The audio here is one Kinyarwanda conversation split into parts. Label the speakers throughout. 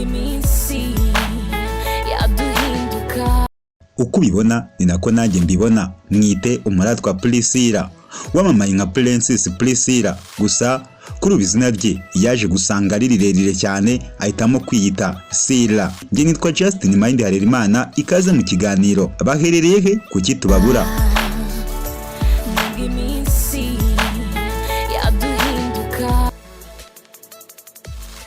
Speaker 1: Iminsi yaduhinduka.
Speaker 2: Uko ubibona ni nako nanjye mbibona. Mwite Umuratwa Priscilla, wamamaye nka Princess Priscilla. Gusa kuri ubu izina rye yaje gusanga ari rirerire cyane, ahitamo kwiyita Sila. Njye nitwa Justin Mind Harerimana. Ikaze mu kiganiro "Baherereye he? Kuki tubabura?"
Speaker 1: Nubwo iminsi yaduhinduka.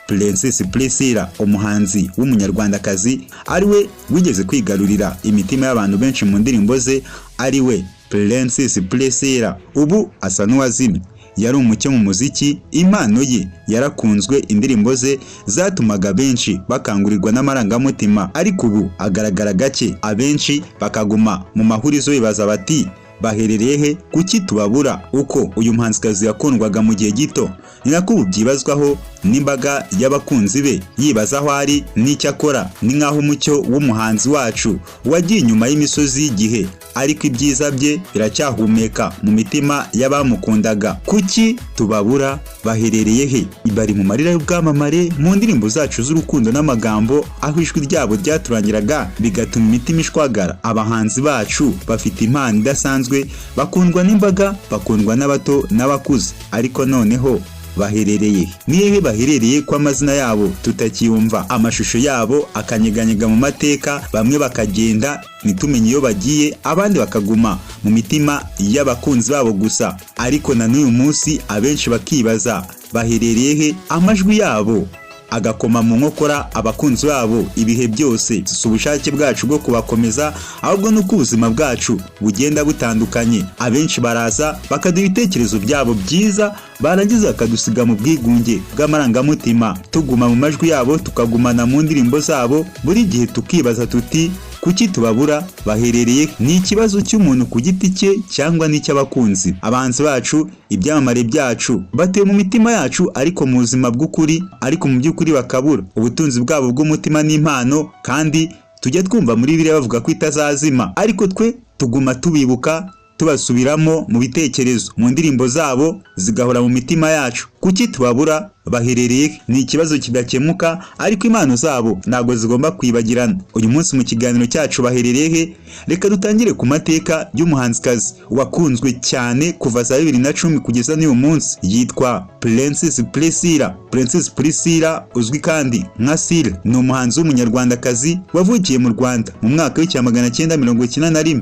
Speaker 2: Princess Priscilla, umuhanzi w'Umunyarwandakazi, ari we wigeze kwigarurira imitima y'abantu benshi mu ndirimbo ze, ari we Princess Priscilla, ubu asa n'uwazimye. Yari umucyo mu muziki, impano ye yarakunzwe, indirimbo ze zatumaga benshi bakangurirwa n'amarangamutima, ariko ubu agaragara gake, abenshi bakaguma mu mahurizo bibaza bati: "Baherereye he? Kuki tubabura?" Uko uyu muhanzikazi yakundwaga mu gihe gito ni nako ubu byibazwaho n'imbaga y'abakunzi be, yibaza aho ari n'icyo akora. Ni nk'aho umucyo w'umuhanzi wacu wagiye inyuma y'imisozi y'igihe, ariko ibyiza bye biracyahumeka mu mitima y'abamukundaga. Kuki tubabura? Baherereye he? Bari mu marira y'ubwamamare mu ndirimbo zacu z'urukundo n'amagambo, aho ijwi ryabo ryaturangiraga bigatuma imitima ishwagara. Abahanzi bacu bafite impano idasanzwe, bakundwa n'imbaga, bakundwa n'abato n'abakuze, ariko noneho baherereye ni hehe? Baherereye ko amazina yabo tutakiyumva, amashusho yabo akanyeganyega mu mateka, bamwe bakagenda ntitumenye iyo bagiye, abandi bakaguma mu mitima y'abakunzi babo gusa, ariko na n'uyu munsi abenshi bakibaza baherereye he, amajwi yabo agakoma mu nkokora abakunzi babo ibihe byose. Si ubushake bwacu bwo kubakomeza, ahubwo nuko ubuzima bwacu bugenda butandukanye. Abenshi baraza bakaduha ibitekerezo byabo byiza, barangiza bakadusiga mu bwigunge bw'amarangamutima, tuguma mu majwi yabo, tukagumana mu ndirimbo zabo. Buri gihe tukibaza tuti: "Kuki tubabura? Baherereye?" Ni ikibazo cy'umuntu ku giti cye cyangwa n'icy'abakunzi? Abahanzi bacu, ibyamamare byacu, batuye mu mitima yacu, ariko mu buzima bw'ukuri, ariko mu by'ukuri bakabura ubutunzi bwabo bw'umutima n'impano. Kandi tujya twumva muri Bibiliya bavuga ko itazazima, ariko twe tuguma tubibuka, tubasubiramo mu bitekerezo, mu ndirimbo zabo zigahora mu mitima yacu. Kuki tubabura? Baherereye? Ni ikibazo kidakemuka, ariko impano zabo ntabwo zigomba kwibagirana. Uyu munsi mu kiganiro cyacu "Baherereye he", reka dutangire ku mateka y'umuhanzikazi wakunzwe cyane kuva za 2010 kugeza n'uyu munsi, yitwa Princess Priscilla. Princess Priscilla, uzwi kandi nka Sila, ni umuhanzi w'Umunyarwandakazi wavukiye mu Rwanda mu mwaka w'1991,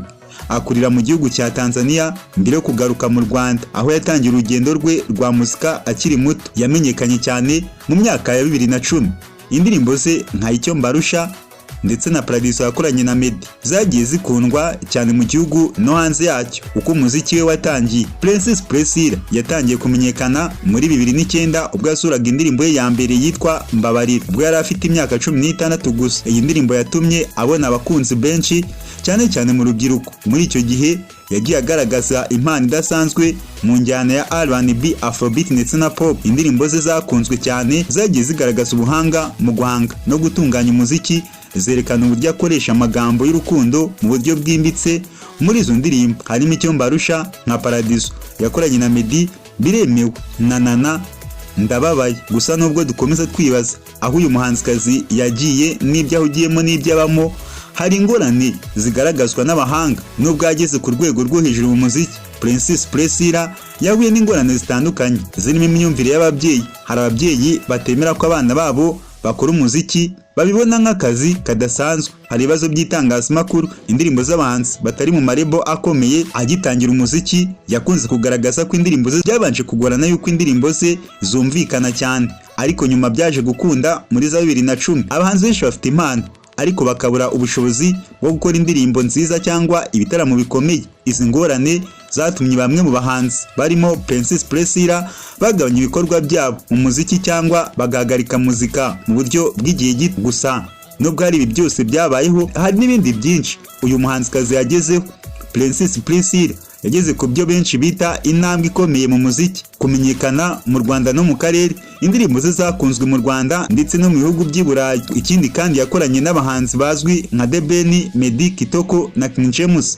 Speaker 2: akurira mu gihugu cya Tanzania mbere yo kugaruka mu Rwanda, aho yatangiye urugendo rwe rwa muzika akiri muto. Yamenyekanye cyane mu myaka ya 2010. Indirimbo ze nka "Icyo Mbarusha" ndetse na "Paradiso" yakoranye na Meddy zagiye zikundwa cyane mu gihugu no hanze yacyo. Uko umuziki we watangiye: Princess Priscilla yatangiye kumenyekana muri 2009, ubwo yasuraga indirimbo ye ya mbere yitwa "Mbabarira", ubwo yari afite imyaka 16 gusa. Iyi ndirimbo yatumye abona abakunzi benshi, cyane cyane mu rubyiruko. Muri icyo gihe yagiye agaragaza impano idasanzwe mu njyana ya R&B, Afrobeat ndetse na pop. Indirimbo ze zakunzwe cyane zagiye zigaragaza ubuhanga mu guhanga no gutunganya umuziki, zerekana uburyo akoresha amagambo y'urukundo mu buryo bwimbitse. Muri izo ndirimbo harimo "Icyo Mbarusha", nka "Paradiso" yakoranye na Meddy, "Biremewe" na "Nana Ndababaye". Gusa nubwo dukomeza twibaza aho uyu muhanzikazi yagiye n'ibyo ahugiyemo n'ibyo abamo, hari ingorane zigaragazwa n'abahanga. Nubwo yageze ku rwego rwo hejuru mu muziki, Princess Priscilla yahuye n'ingorane zitandukanye zirimo imyumvire y'ababyeyi. Hari ababyeyi batemera ko abana babo bakora umuziki, babibona nk'akazi kadasanzwe. Hari ibibazo by'itangazamakuru, indirimbo z'abahanzi batari mu ma label akomeye. Agitangira umuziki yakunze kugaragaza ko indirimbo ze byabanje kugorana yuko indirimbo ze zumvikana cyane, ariko nyuma byaje gukunda muri za 2010. Abahanzi benshi bafite impano, ariko bakabura ubushobozi bwo gukora indirimbo nziza cyangwa ibitaramo bikomeye. Izi ngorane zatumye bamwe mu bahanzi barimo Princess Priscilla bagabanya ibikorwa byabo mu muziki cyangwa bagahagarika muzika mu buryo bw'igihe gito. Gusa nubwo hari ibi byose byabayeho, hari n'ibindi byinshi uyu muhanzikazi yagezeho. Princess Priscilla yageze ku byo benshi bita intambwe ikomeye mu muziki, kumenyekana mu Rwanda no mu karere. Indirimbo ze zakunzwe mu Rwanda ndetse no mu bihugu by'i Burayi. Ikindi kandi, yakoranye n'abahanzi bazwi nka The Ben, Meddy, Kitoko na King James.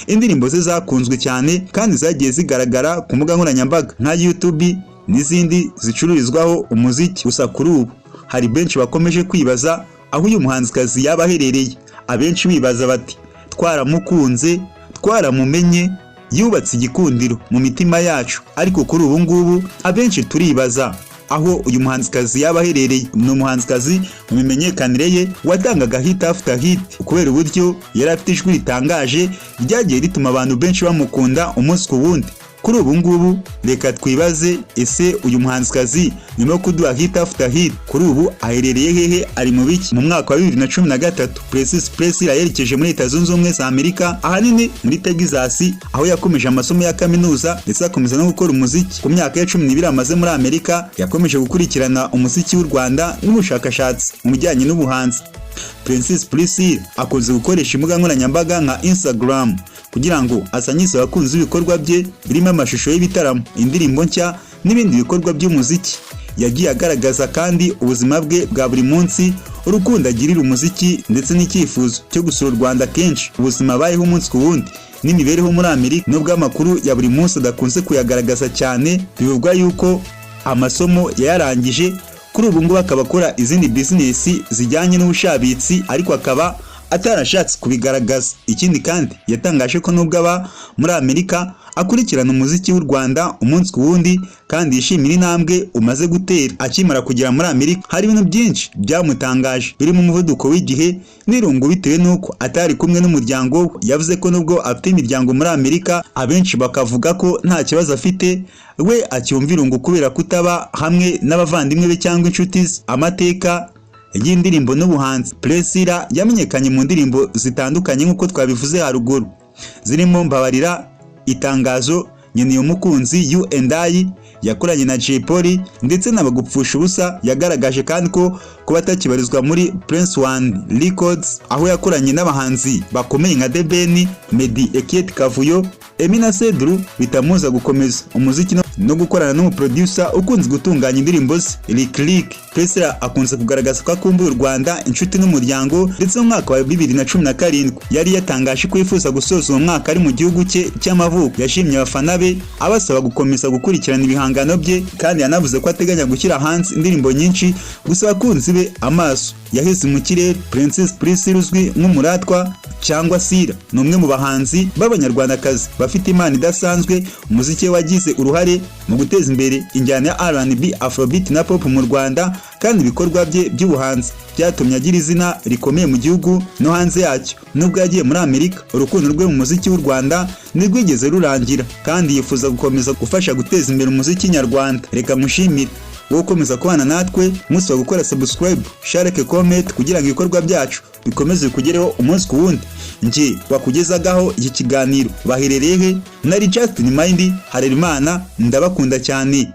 Speaker 2: Indirimbo ze zakunzwe cyane kandi zagiye zigaragara ku mbuga nkoranyambaga nka YouTube n'izindi zicururizwaho umuziki. Gusa kuri ubu hari ibibazo bikomeye bijyanye n'imyumvire y'ababyeyi. Hari benshi bakomeje kwibaza aho uyu muhanzikazi yaba aherereye. Abenshi bibaza bati: "Twaramukunze, twaramumenye, yubatse igikundiro mu mitima yacu, ariko kuri ubu ngubu abenshi turibaza aho uyu muhanzikazi yaba aherereye." Ni umuhanzikazi mu mimenyekanire ye watangaga hit after hit kubera uburyo yari afite ijwi ritangaje ryagiye rituma abantu benshi bamukunda umunsi ku wundi. Kuri ubu ngubu reka twibaze: ese uyu muhanzikazi nyuma yo kuduha hit after hit, kuri ubu aherereye hehe, ari mu biki? Mu mwaka wa 2013, Princess Priscilla yerekeje muri Leta Zunze Ubumwe za Amerika, ahanini muri Texas, aho yakomeje amasomo ya kaminuza ndetse akomeza no gukora umuziki. Ku myaka ya 12 amaze muri Amerika, yakomeje gukurikirana umuziki w'u Rwanda n'ubushakashatsi mu bijyanye n'ubuhanzi. Princess Priscilla akunze gukoresha imbuga nkoranyambaga nka Instagram kugira ngo asangize abakunzi b'ibikorwa bye birimo amashusho y'ibitaramo, indirimbo nshya n'ibindi bikorwa by'umuziki. Yagiye agaragaza kandi ubuzima bwe bwa buri munsi, urukundo agirira umuziki ndetse n'icyifuzo cyo gusura u Rwanda kenshi, ubuzima abayeho umunsi ku wundi n'imibereho muri Amerika. Nubwo amakuru ya buri munsi adakunze kuyagaragaza cyane, bivugwa yuko amasomo yayarangije, kuri ubu ngubu akaba akora izindi bizinesi zijyanye n'ubushabitsi, ariko akaba atarashatse kubigaragaza. Ikindi kandi, yatangaje ko nubwo aba muri Amerika akurikirana umuziki w'u Rwanda umunsi ku wundi kandi yishimira intambwe umaze gutera. Akimara kugera muri Amerika, hari ibintu byinshi byamutangaje birimo umuvuduko w'igihe n'irungu bitewe n'uko atari kumwe n'umuryango we. Yavuze ko nubwo afite imiryango muri Amerika, abenshi bakavuga ko nta kibazo afite, we acyumva irungu kubera kutaba hamwe n'abavandimwe be cyangwa inshuti ze. Amateka y'indirimbo n'ubuhanzi: Priscilla yamenyekanye mu ndirimbo zitandukanye nk'uko twabivuze haruguru, zirimo Mbabarira, Itangazo, Nkeneye Umukunzi, You and I yakoranye na Jay Polly ndetse na Bagupfusha Ubusa. Yagaragaje kandi ko kuba atakibarizwa muri Prince One Records, aho yakoranye n'abahanzi bakomeye nka The Ben, Meddy, Ekiet Kavuyo, Emmy na Cedru, bitamuza gukomeza umuziki no gukorana n'umuproducer ukunze gutunganya indirimbo ze, Lick Lick. Priscilla akunze kugaragaza ko akumbuye u Rwanda, inshuti n'umuryango, ndetse mu mwaka wa 2017 yari yatangaje ko yifuza gusoza uwo mwaka ari mu gihugu cye cy'amavuko. Yashimye abafana be, abasaba gukomeza gukurikirana ibihangano bye, kandi yanavuze ko ateganya gushyira hanze indirimbo nyinshi, gusa abakunzi be amaso yaheze mu kirere. Princess Priscilla uzwi nk'Umuratwa cyangwa Sira ni umwe mu bahanzi b'Abanyarwandakazi bafite impano idasanzwe. Umuziki we wagize uruhare mu guteza imbere injyana ya R&B, Afrobeat na pop mu Rwanda, kandi ibikorwa bye by'ubuhanzi byatumye agira izina rikomeye mu gihugu no hanze yacyo. Nubwo yagiye muri Amerika, urukundo rwe mu muziki w'u Rwanda ntirwigeze rurangira, kandi yifuza gukomeza gufasha guteza imbere umuziki nyarwanda. Reka mushimire wowe ukomeza kubana natwe, musaba gukora subscribe, share, comment kugira ngo ibikorwa byacu bikomeze bikugereho umunsi ku wundi. Njye wakugezagaho iki kiganiro Baherereye He nari Justin Mind Harerimana, ndabakunda cyane.